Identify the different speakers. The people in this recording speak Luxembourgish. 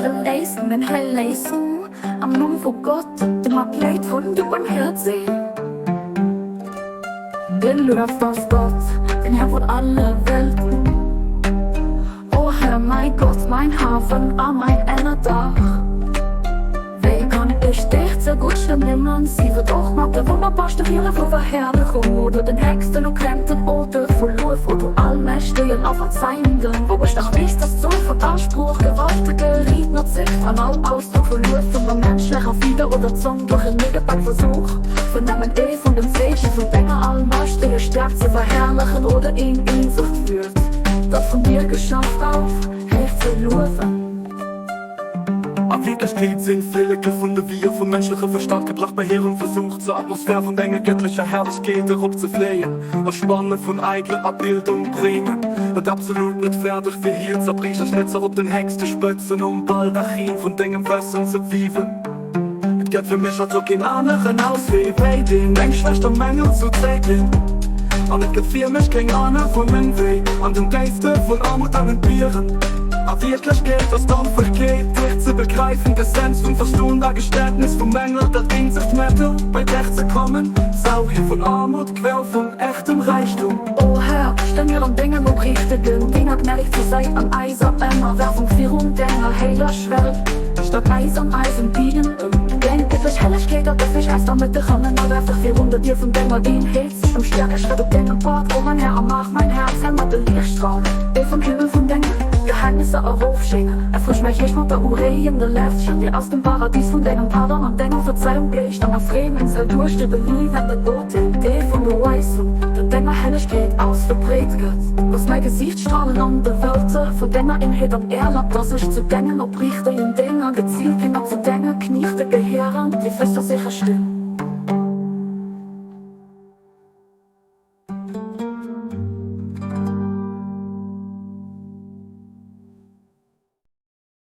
Speaker 1: Erléisung, eng Erléisung am Numm vu Gott, dem Abléit vun de Barmhäerzeg. Gelueft ass Gott, den Här vun alle Welten. O Här, mäi Gott, mäin Hafen a mäin Ennerdach, wéi kann ech dech ze gutt ernimmen? Sief et och mat de wonnerbarste Wierder vu Verherrlechung oder den héchsten eloquenten Ode vu Luef, o du Allmächtegen a Verzeihenden, wou ech dach weess, dass d'Soll vun all Sprooch gewaltege Riedner zéckt an all Ausdrock vu Luef vun der menschlecher Fieder oder Zong duerch en Nidderpak Versuch vun nëmmen ee vun den Zeeche vun denger allmächteger Stäerkt ze verherrlechen oder een eenzegt Wuert, dat vun dir geschafft gouf, héich ze luewen.
Speaker 2: A Wierklechkeet sinn Flilleke vun de Wieer vum mënschleche Verstand gebracht bei hirem Versuch, zur Atmosphär vun denger gëttlecher Herrlechkeet eropzefléien a Spanne vun eidler Abildung bréngen et absolut net fäerdeg fir hir zerbriechlech Netzer op den héchste Spëtzen um Baldachin vun dengem Wëssen ze wiewen. Et gëtt fir mech also keen aneren Auswee wéi deen, deng Schwächt am Mängel zu zécken. An et gëtt fir mech keng aner Wunneng wéi an den Déifte vun Armut an Entbieren. A Wierklechkeet ass d'Ampferkeet, dech ze begräifen, d'Essenz vum Verstoen a Geständnis vum Mängel, dat eenzegt Mettel, bei dech ze kommen, Saurie vun Armut, Quell vun echtem Räichtum.
Speaker 1: O Här, steng mir an dengem opriichtegen Dénger gnädig zur Säit an eiser Ënnerwerfung virun denger héijer Schwell. Statt äis an eisem Dienen ëm deng gëttlech Hellegkeet a gëff ech äis der Mëtt de Rannen a werf dech virun der Dier vun denger Eenheet ëm stäerke Schrëtt op dengem Pfad, o mein Här, a maach mäin Häerz hell mat de Liichtstralen, déi vum Himmel vun denge Geheimnisser erofschéngen. Erfrësch mäi Geescht mat der ureegender Läffchen, déi aus dem Paradies vun dengem Pardon an denger Verzeihung bléicht, an erfree meng Séil duerch de beliewende Gott, dee vun der Weisung vun denger Hellegkeet aus verbreet gëtt. Looss mäi Gesiicht stralen an de Welte vun denger Eenheet an erlab, dass ech zu dengen opriichtegen Dénger gezielt ginn an zu denge Kniechte gehéieren, déi fest a sécher stinn.